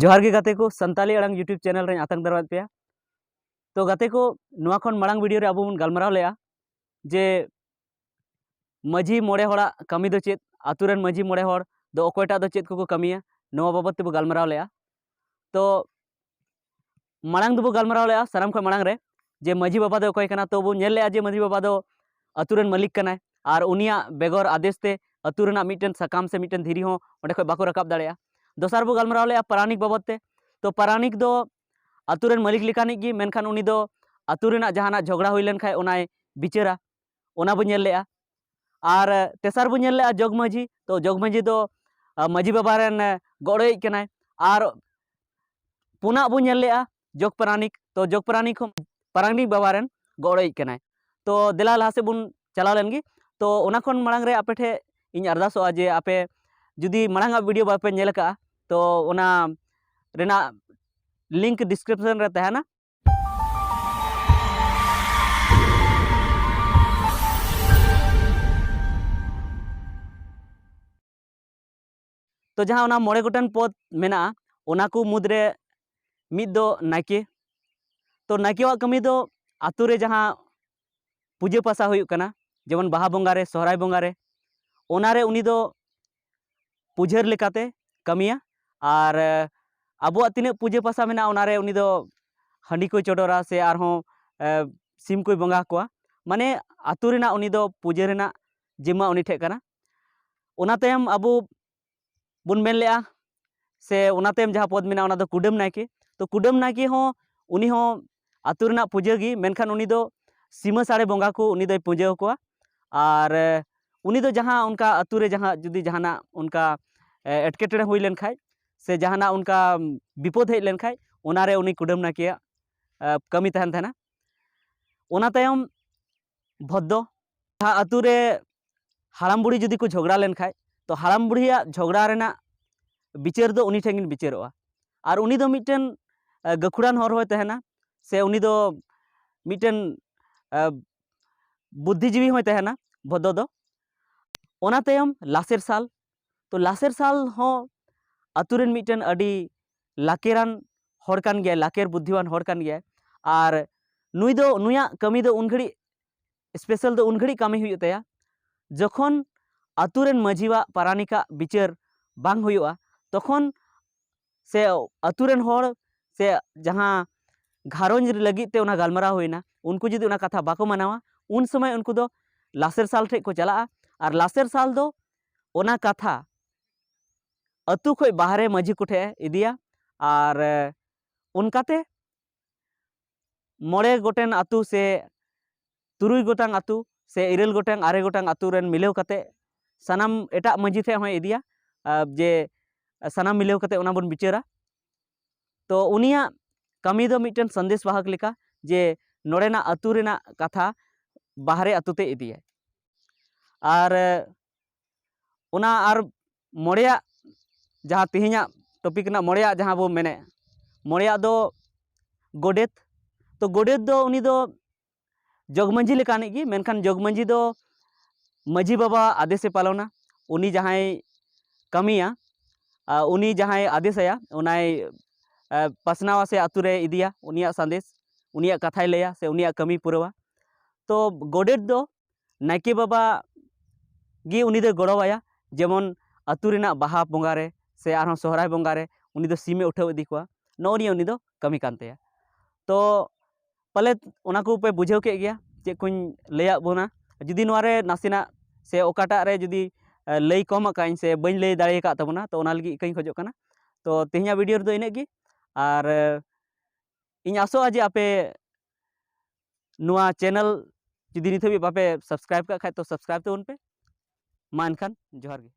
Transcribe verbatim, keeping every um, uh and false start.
ᱡᱚᱦᱟᱨ ᱜᱮ ᱜᱟᱛᱮ ᱠᱚ, ᱥᱟᱱᱛᱟᱞᱤ ᱟᱲᱟᱝ YouTube channel ᱨᱮᱧ ᱟᱛᱟᱝ ᱫᱟᱨᱟᱢᱮᱫ ᱯᱮᱭᱟ᱾ ᱛᱚ ᱜᱟᱛᱮ ᱠᱚ, ᱱᱚᱣᱟ ᱠᱷᱚᱱ ᱢᱟᱲᱟᱝ video ᱨᱮ ᱟᱵᱚ ᱵᱚᱱ ᱜᱟᱞᱢᱟᱨᱟᱣ ᱞᱮᱜᱼᱟ ᱡᱮ ᱢᱟᱹᱡᱷᱤ ᱢᱚᱬᱮ ᱦᱚᱲᱟᱜ ᱠᱟᱹᱢᱤ ᱫᱚ ᱪᱮᱫ, ᱟᱛᱳ ᱨᱮᱱ ᱢᱟᱹᱡᱷᱤ ᱢᱚᱬᱮ ᱦᱚᱲ ᱫᱚ ᱚᱠᱚᱭᱴᱟᱜ ᱫᱚ ᱪᱮᱫ ᱠᱚᱠᱚ ᱠᱟᱹᱢᱤᱭᱟ, ᱱᱚᱣᱟ ᱵᱟᱵᱚᱫ ᱛᱮᱵᱚ ᱜᱟᱞᱢᱟᱨᱟᱣ ᱞᱮᱜᱼᱟ᱾ ᱛᱚ ᱢᱟᱲᱟᱝ ᱫᱚᱵᱚ ᱜᱟᱞᱢᱟᱨᱟᱣ ᱞᱮᱜᱼᱟ ᱥᱟᱱᱟᱢ ᱠᱷᱚᱱ ᱢᱟᱲᱟᱝ ᱨᱮ ᱡᱮ ᱢᱟᱹᱡᱷᱤ ᱵᱟᱵᱟ ᱫᱚ ᱚᱠᱚᱭ ᱠᱟᱱᱟ᱾ ᱛᱚ ᱵᱚ ᱧᱮᱞ ᱞᱮᱜᱼᱟ ᱡᱮ ᱢᱟᱹᱡᱷᱤ ᱵᱟᱵᱟ ᱫᱚ ᱟᱛᱳ ᱨᱮᱱ ᱢᱟᱹᱞᱤᱠ ᱠᱟᱱᱟᱭ ᱟᱨ ᱩᱱᱤᱭᱟᱜ ᱵᱮᱜᱚᱨ ᱟᱫᱮᱥ ᱛᱮ ᱟᱛᱳ ᱨᱮᱱᱟᱜ ᱢᱤᱫᱴᱮᱱ ᱥᱟᱠᱟᱢ ᱥᱮ ᱢᱤᱫᱴᱮᱱ ᱫᱷᱤᱨᱤ ᱦᱚᱸ ᱚᱸᱰᱮ ᱠᱷᱚᱱ ᱵᱟᱠᱚ ᱨᱟᱠᱟᱵ ᱫᱟᱲᱮᱭᱟᱜᱼᱟ᱾ ᱫᱚᱥᱟᱨ ᱵᱚ ᱜᱟᱞᱢᱟᱨᱟᱣ ᱞᱮᱜᱼᱟ ᱯᱟᱨᱟᱱᱤᱠ ᱵᱟᱵᱚᱫ ᱛᱮ᱾ ᱛᱚ ᱯᱟᱨᱟᱱᱤᱠ ᱫᱚ ᱟᱛᱳ ᱨᱮᱱ ᱢᱟᱹᱞᱤᱠ ᱞᱮᱠᱟᱱᱤᱡ ᱜᱮ, ᱢᱮᱱᱠᱷᱟᱱ ᱩᱱᱤ ᱫᱚ ᱟᱛᱳ ᱨᱮᱱᱟᱜ ᱡᱟᱦᱟᱱᱟᱜ ᱡᱷᱚᱜᱽᱲᱟ ᱦᱩᱭ ᱞᱮᱱᱠᱷᱟᱱ ᱚᱱᱟᱭ ᱵᱤᱪᱟᱹᱨᱟ, ᱚᱱᱟ ᱵᱚ ᱧᱮᱞ ᱞᱮᱜᱼᱟ᱾ ᱟᱨ ᱛᱮᱥᱟᱨ ᱵᱚ ᱧᱮᱞ ᱞᱮᱜᱼᱟ ᱡᱚᱜᱽ ᱢᱟᱹᱡᱷᱤ᱾ ᱛᱚ ᱡᱚᱜᱽ ᱢᱟᱹᱡᱷᱤ ᱫᱚ ᱟᱸ, ᱢᱟᱹᱡᱷᱤ ᱵᱟᱵᱟ ᱨᱮᱱ ᱮ, ᱜᱚᱲᱚᱭᱤᱡ ᱠᱟᱱᱟᱭ᱾ ᱟᱨ ᱯᱩᱱᱟᱜ ᱵᱚ ᱧᱮᱞ ᱞᱮᱜᱼᱟ ᱡᱚᱜᱽ ᱯᱟᱨᱟᱱᱤᱠ᱾ ᱛᱚ ᱡᱚᱜᱽ ᱯᱟᱨᱟᱱᱤᱠ ᱦᱚᱸ ᱯᱟᱨᱟᱱᱤᱠ ᱵᱟᱵᱟ ᱨᱮᱱ ᱜᱚᱲᱚᱭᱤᱡ ᱠᱟᱱᱟᱭ᱾ ᱛᱚ ᱫᱮᱞᱟ ᱞᱟᱦᱟ ᱥᱮᱫ ᱵᱚᱱ ᱪᱟᱞᱟᱣ ᱞᱮᱱ ᱜᱮ᱾ ᱛᱚ ᱚᱱᱟ ᱠᱷᱚᱱ ᱢᱟᱲᱟᱝ ᱨᱮ ᱟᱯᱮ ᱴᱷᱮᱱ ᱤᱧ ᱟᱨᱫᱟᱥᱚᱜᱼᱟ ᱡᱮ ᱟᱯᱮ ᱡᱩᱫᱤ ᱢᱟᱲᱟᱝ ᱟᱜ video ᱵᱟᱯᱮ ᱧᱮᱞ ᱟᱠᱟᱫᱼᱟ, ᱛᱚ ᱚᱱᱟ ᱨᱮᱱᱟᱜ link description ᱨᱮ ᱛᱟᱦᱮᱱᱟ᱾ ᱛᱚ ᱡᱟᱦᱟᱸ ᱚᱱᱟ ᱢᱚᱬᱮ ᱜᱚᱴᱮᱱ ᱯᱚᱫᱽ ᱢᱮᱱᱟᱜᱼᱟ, ᱚᱱᱟ ᱠᱚ ᱢᱩᱫᱽᱨᱮ ᱢᱤᱫ ᱫᱚ ᱱᱟᱭᱠᱮ᱾ ᱛᱚ ᱱᱟᱭᱠᱮᱣᱟᱜ ᱠᱟᱹᱢᱤ ᱫᱚ ᱟᱛᱳ ᱨᱮ ᱡᱟᱦᱟᱸ ᱯᱩᱡᱟᱹ ᱯᱟᱥᱟ ᱦᱩᱭᱩᱜ ᱠᱟᱱᱟ, ᱡᱮᱢᱚᱱ ᱵᱟᱦᱟ ᱵᱚᱸᱜᱟ ᱨᱮ, ᱥᱚᱦᱨᱟᱭ ᱵᱚᱸᱜᱟ ᱨᱮ, ᱚᱱᱟᱨᱮ ᱩᱱᱤ ᱫᱚ ᱯᱩᱡᱟᱹᱨ ᱞᱮᱠᱟᱛᱮ ᱠᱟᱹᱢᱤᱭᱟ᱾ ᱟᱨ ᱮ, ᱟᱵᱚᱣᱟᱜ ᱛᱤᱱᱟᱹᱜ ᱯᱩᱡᱟᱹ ᱯᱟᱥᱟ ᱢᱮᱱᱟᱜᱼᱟ, ᱚᱱᱟᱨᱮ ᱩᱱᱤ ᱫᱚ ᱦᱟᱺᱰᱤ ᱠᱚᱭ ᱪᱚᱰᱚᱨᱟ ᱥᱮ ᱟᱨᱦᱚᱸ ᱮ, ᱥᱤᱢ ᱠᱚᱭ ᱵᱚᱸᱜᱟ ᱟᱠᱚᱣᱟ᱾ ᱢᱟᱱᱮ ᱟᱛᱳ ᱨᱮᱱᱟᱜ ᱩᱱᱤ ᱫᱚ ᱯᱩᱡᱟᱹ ᱨᱮᱱᱟᱜ ᱡᱤᱢᱢᱟ ᱩᱱᱤ ᱴᱷᱮᱡ ᱠᱟᱱᱟ᱾ ᱚᱱᱟ ᱛᱟᱭᱚᱢ ᱟᱵᱚ ᱵᱚᱱ ᱢᱮᱱ ᱞᱮᱜᱼᱟ, ᱥᱮ ᱚᱱᱟ ᱛᱟᱭᱚᱢ ᱡᱟᱦᱟᱸ ᱯᱚᱫᱽ ᱢᱮᱱᱟᱜᱼᱟ, ᱚᱱᱟ ᱫᱚ ᱠᱩᱰᱟᱹᱢ ᱱᱟᱭᱠᱮ᱾ ᱛᱚ ᱠᱩᱰᱟᱹᱢ ᱱᱟᱭᱠᱮ ᱦᱚᱸ, ᱩᱱᱤ ᱦᱚᱸ ᱟᱛᱳ ᱨᱮᱱᱟᱜ ᱯᱩᱡᱟᱹ ᱜᱮ, ᱢᱮᱱᱠᱷᱟᱱ ᱩᱱᱤ ᱫᱚ ᱥᱤᱢᱟᱹ ᱥᱟᱲᱮ ᱵᱚᱸᱜᱟ ᱠᱚ ᱩᱱᱤ ᱫᱚᱭ ᱯᱩᱡᱟᱹ ᱟᱠᱚᱣᱟ᱾ ᱟᱨ ᱮ, ᱩᱱᱤ ᱫᱚ ᱡᱟᱦᱟᱸ ᱚᱱᱠᱟ ᱟᱛᱳ ᱨᱮ ᱡᱟᱦᱟᱸ ᱡᱩᱫᱤ ᱡᱟᱦᱟᱱᱟᱜ ᱚᱱᱠᱟ ᱮ, ᱮᱴᱠᱮᱴᱚᱬᱮ ᱦᱩᱭ ᱞᱮᱱᱠᱷᱟᱡ ᱥᱮ ᱡᱟᱦᱟᱱᱟᱜ ᱚᱱᱠᱟ ᱵᱤᱯᱚᱫ ᱦᱮᱡ ᱞᱮᱱᱠᱷᱟᱡ, ᱚᱱᱟᱨᱮ ᱩᱱᱤ ᱠᱩᱰᱟᱹᱢ ᱱᱟᱭᱠᱮᱭᱟᱜ ᱮ, ᱠᱟᱹᱢᱤ ᱛᱟᱦᱮᱱ ᱛᱟᱦᱮᱱᱟ᱾ ᱚᱱᱟ ᱛᱟᱭᱚᱢ ᱵᱷᱚᱫᱽᱫᱚ, ᱡᱟᱦᱟᱸ ᱟᱛᱳ ᱨᱮ ᱦᱟᱲᱟᱢ ᱵᱩᱲᱦᱤ ᱡᱩᱫᱤ ᱠᱚ ᱡᱷᱚᱜᱽᱲᱟ ᱞᱮᱱᱠᱷᱟᱡ, ᱛᱚ ᱦᱟᱲᱟᱢ ᱵᱩᱲᱦᱤᱭᱟᱜ ᱡᱷᱚᱜᱽᱲᱟ ᱨᱮᱱᱟᱜ ᱵᱤᱪᱟᱹᱨ ᱫᱚ ᱩᱱᱤ ᱴᱷᱮᱱ ᱜᱮ ᱵᱤᱪᱟᱹᱨᱚᱜᱼᱟ᱾ ᱟᱨ ᱩᱱᱤ ᱫᱚ ᱢᱤᱫᱴᱮᱱ ᱮ, ᱜᱟᱹᱠᱷᱩᱲᱟᱱ ᱦᱚᱲ ᱦᱚᱸᱭ ᱛᱟᱦᱮᱱᱟ, ᱥᱮ ᱩᱱᱤ ᱫᱚ ᱢᱤᱫᱴᱮᱱ ᱮ, ᱵᱩᱫᱽᱫᱷᱤᱡᱤᱵᱤ ᱦᱚᱸᱭ ᱛᱟᱦᱮᱱᱟ ᱵᱷᱚᱫᱽᱫᱚ ᱫᱚ᱾ ᱚᱱᱟ ᱛᱟᱭᱚᱢ ᱞᱟᱥᱮᱨ ᱥᱟᱞ᱾ ᱛᱚ ᱞᱟᱥᱮᱨ ᱥᱟᱞ ᱦᱚᱸ ᱟᱛᱳ ᱨᱮᱱ ᱢᱤᱫᱴᱮᱱ ᱟᱹᱰᱤ ᱞᱟᱠᱮᱨᱟᱱ ᱦᱚᱲ ᱠᱟᱱ ᱜᱮᱭᱟᱭ, ᱞᱟᱠᱮᱨ ᱵᱩᱫᱽᱫᱷᱤᱣᱟᱱ ᱦᱚᱲ ᱠᱟᱱ ᱜᱮᱭᱟᱭ᱾ ᱟᱨ ᱱᱩᱭ ᱫᱚ, ᱱᱩᱭᱟᱜ ᱠᱟᱹᱢᱤ ᱫᱚ ᱩᱱ ᱜᱷᱟᱹᱲᱤᱡ ᱥᱯᱮᱥᱟᱞ ᱫᱚ ᱩᱱ ᱜᱷᱟᱹᱲᱤᱡ ᱠᱟᱹᱢᱤ ᱦᱩᱭᱩᱜ ᱛᱟᱭᱟ, ᱡᱚᱠᱷᱚᱱ ᱟᱛᱳ ᱨᱮᱱ ᱢᱟᱹᱡᱷᱤᱣᱟᱜ, ᱯᱟᱨᱟᱱᱤᱠᱟᱜ ᱵᱤᱪᱟᱹᱨ ᱵᱟᱝ ᱦᱩᱭᱩᱜᱼᱟ, ᱛᱚᱠᱷᱚᱱ ᱥᱮ ᱟᱛᱳ ᱨᱮᱱ ᱦᱚᱲ ᱥᱮ ᱡᱟᱦᱟᱸ ᱜᱷᱟᱨᱚᱸᱡᱽ ᱞᱟᱹᱜᱤᱫ ᱛᱮ ᱚᱱᱟ ᱜᱟᱞᱢᱟᱨᱟᱣ ᱦᱩᱭᱱᱟ, ᱩᱱᱠᱩ ᱡᱩᱫᱤ ᱚᱱᱟ ᱠᱟᱛᱷᱟ ᱵᱟᱠᱚ ᱢᱟᱱᱟᱣᱟ, ᱩᱱ ᱥᱚᱢᱚᱭ ᱩᱱᱠᱩ ᱫᱚ ᱞᱟᱥᱮᱨ ᱥᱟᱞ ᱴᱷᱮᱡ ᱠᱚ ᱪᱟᱞᱟᱜᱼᱟ᱾ ᱟᱨ ᱞᱟᱥᱮᱨ ᱥᱟᱞ ᱫᱚ ᱚᱱᱟ ᱠᱟᱛᱷᱟ ᱟᱛᱳ ᱠᱷᱚᱡ ᱵᱟᱦᱨᱮ ᱢᱟᱹᱡᱷᱤ ᱠᱚᱴᱷᱮᱡ ᱮ ᱤᱫᱤᱭᱟ᱾ ᱟᱨ, ᱮ, ᱚᱱᱠᱟᱛᱮ ᱢᱚᱬᱮ ᱜᱚᱴᱮᱱ ᱟᱛᱳ ᱥᱮ ᱛᱩᱨᱩᱭ ᱜᱚᱴᱟᱝ ᱟᱛᱳ ᱥᱮ ᱤᱨᱟᱹᱞ ᱜᱚᱴᱟᱝ, ᱟᱨᱮ ᱜᱚᱴᱟᱝ ᱟᱛᱳ ᱨᱮᱱ ᱢᱤᱞᱟᱹᱣ ᱠᱟᱛᱮ ᱥᱟᱱᱟᱢ ᱮᱴᱟᱜ ᱢᱟᱹᱡᱷᱤ ᱴᱷᱮᱡ ᱦᱚᱸᱭ ᱤᱫᱤᱭᱟ, ᱟ, ᱡᱮ ᱥᱟᱱᱟᱢ ᱢᱤᱞᱟᱹᱣ ᱠᱟᱛᱮ ᱚᱱᱟ ᱵᱚᱱ ᱵᱤᱪᱟᱹᱨᱟ᱾ ᱛᱚ ᱩᱱᱤᱭᱟᱜ ᱠᱟᱹᱢᱤ ᱫᱚ ᱢᱤᱫᱴᱮᱱ ᱥᱟᱸᱫᱮᱥ ᱵᱟᱦᱚᱠ ᱞᱮᱠᱟ, ᱡᱮ ᱱᱚᱰᱮᱱᱟᱜ ᱟᱹᱛᱩ ᱨᱮᱱᱟᱜ ᱠᱟᱛᱷᱟ ᱵᱟᱦᱨᱮ ᱟᱹᱛᱩ ᱛᱮ ᱤᱫᱤᱭᱟᱭ᱾ ᱟᱨ, ᱮ, ᱚᱱᱟ ᱟᱨ ᱢᱚᱬᱮᱭᱟᱜ, ᱡᱟᱦᱟᱸ ᱛᱮᱦᱮᱧᱟᱜ ᱴᱚᱯᱤᱠ ᱨᱮᱱᱟᱜ ᱢᱚᱬᱮᱭᱟᱜ ᱡᱟᱦᱟᱸ ᱵᱚ ᱢᱮᱱᱮᱫ, ᱢᱚᱬᱮᱭᱟᱜ ᱫᱚ ᱜᱚᱰᱮᱛ᱾ ᱛᱚ ᱜᱚᱰᱮᱛ ᱫᱚ ᱩᱱᱤ ᱫᱚ ᱡᱚᱜᱽ ᱢᱟᱹᱡᱷᱤ ᱞᱮᱠᱟᱱᱤᱡ ᱜᱮ, ᱢᱮᱱᱠᱷᱟᱱ ᱡᱚᱜᱽ ᱢᱟᱹᱡᱷᱤ ᱫᱚ ᱢᱟᱹᱡᱷᱤ ᱵᱟᱵᱟ ᱟᱫᱮᱥᱮ ᱯᱟᱞᱚᱱᱟ᱾ ᱩᱱᱤ ᱡᱟᱦᱟᱸᱭ ᱠᱟᱹᱢᱤᱭᱟ, ᱟ, ᱩᱱᱤ ᱡᱟᱦᱟᱸᱭ ᱟᱫᱮᱥᱟᱭᱟ, ᱚᱱᱟᱭ, ᱟ, ᱯᱟᱥᱱᱟᱣᱟ ᱥᱮ ᱟᱛᱳ ᱨᱮ ᱤᱫᱤᱭᱟ, ᱩᱱᱤᱭᱟᱜ ᱥᱟᱸᱫᱮᱥ, ᱩᱱᱤᱭᱟᱜ ᱠᱟᱛᱷᱟᱭ ᱞᱟᱹᱭᱟ ᱥᱮ ᱩᱱᱤᱭᱟᱜ ᱠᱟᱹᱢᱤ ᱯᱩᱨᱟᱹᱣᱟ᱾ ᱛᱚ ᱜᱚᱰᱮᱛ ᱫᱚ ᱱᱟᱭᱠᱮ ᱵᱟᱵᱟ ᱜᱮ ᱩᱱᱤ ᱫᱚᱭ ᱜᱚᱲᱚᱣᱟᱭᱟ, ᱡᱮᱢᱚᱱ ᱟᱛᱳ ᱨᱮᱱᱟᱜ ᱵᱟᱦᱟ ᱵᱚᱸᱜᱟ ᱨᱮ ᱥᱮ ᱟᱨᱦᱚᱸ ᱥᱚᱦᱨᱟᱭ ᱵᱚᱸᱜᱟ ᱨᱮ ᱩᱱᱤ ᱫᱚ ᱥᱤᱢᱮ ᱩᱴᱷᱟᱹᱣ ᱤᱫᱤ ᱠᱚᱣᱟ᱾ ᱱᱚᱜᱼᱚ ᱱᱤᱭᱟᱹ ᱩᱱᱤ ᱫᱚ ᱠᱟᱹᱢᱤ ᱠᱟᱱ ᱛᱟᱭᱟ᱾ ᱛᱚ ᱯᱟᱞᱮᱫ ᱚᱱᱟ ᱠᱚ ᱯᱮ ᱵᱩᱡᱷᱟᱹᱣ ᱠᱮᱫ ᱜᱮᱭᱟ, ᱪᱮᱫ ᱠᱚᱧ ᱞᱟᱹᱭᱟᱫ ᱵᱚᱱᱟ᱾ ᱡᱩᱫᱤ ᱱᱚᱣᱟ ᱨᱮ ᱱᱟᱥᱮᱱᱟᱜ ᱥᱮ ᱚᱠᱟᱴᱟᱜ ᱨᱮ ᱡᱩᱫᱤ, ᱮ, ᱞᱟᱹᱭ ᱠᱚᱢ ᱟᱠᱟᱫ ᱟᱹᱧ ᱥᱮ ᱵᱟᱹᱧ ᱞᱟᱹᱭ ᱫᱟᱲᱮ ᱟᱠᱟᱫ ᱛᱟᱵᱚᱱᱟ, ᱛᱚ ᱚᱱᱟ ᱞᱟᱹᱜᱤᱫ ᱤᱠᱟᱹᱧ ᱠᱷᱚᱡᱚᱜ ᱠᱟᱱᱟ᱾ ᱛᱚ ᱛᱮᱦᱮᱧᱟᱜ ᱵᱷᱤᱰᱤᱭᱳ ᱨᱮᱫᱚ ᱤᱱᱟᱹᱜ ᱜᱮ, ᱟᱨ, ᱮ, ᱤᱧ ᱟᱥᱚᱜᱼᱟ ᱡᱮ ᱟᱯᱮ ᱱᱚᱣᱟ ᱪᱮᱱᱮᱞ ᱡᱩᱫᱤ ᱱᱤᱛ ᱦᱟᱹᱵᱤᱡ ᱵᱟᱯᱮ ᱥᱟᱵᱥᱠᱨᱟᱭᱤᱵ ᱠᱟᱜ ᱠᱷᱟᱡ, ᱛᱚ ᱥᱟᱵᱥᱠᱨᱟᱭᱤᱵ ᱛᱟᱵᱚᱱ ᱯᱮ᱾ ᱢᱟ ᱮᱱᱠᱷᱟᱱ ᱡᱚᱦᱟᱨ ᱜᱮ᱾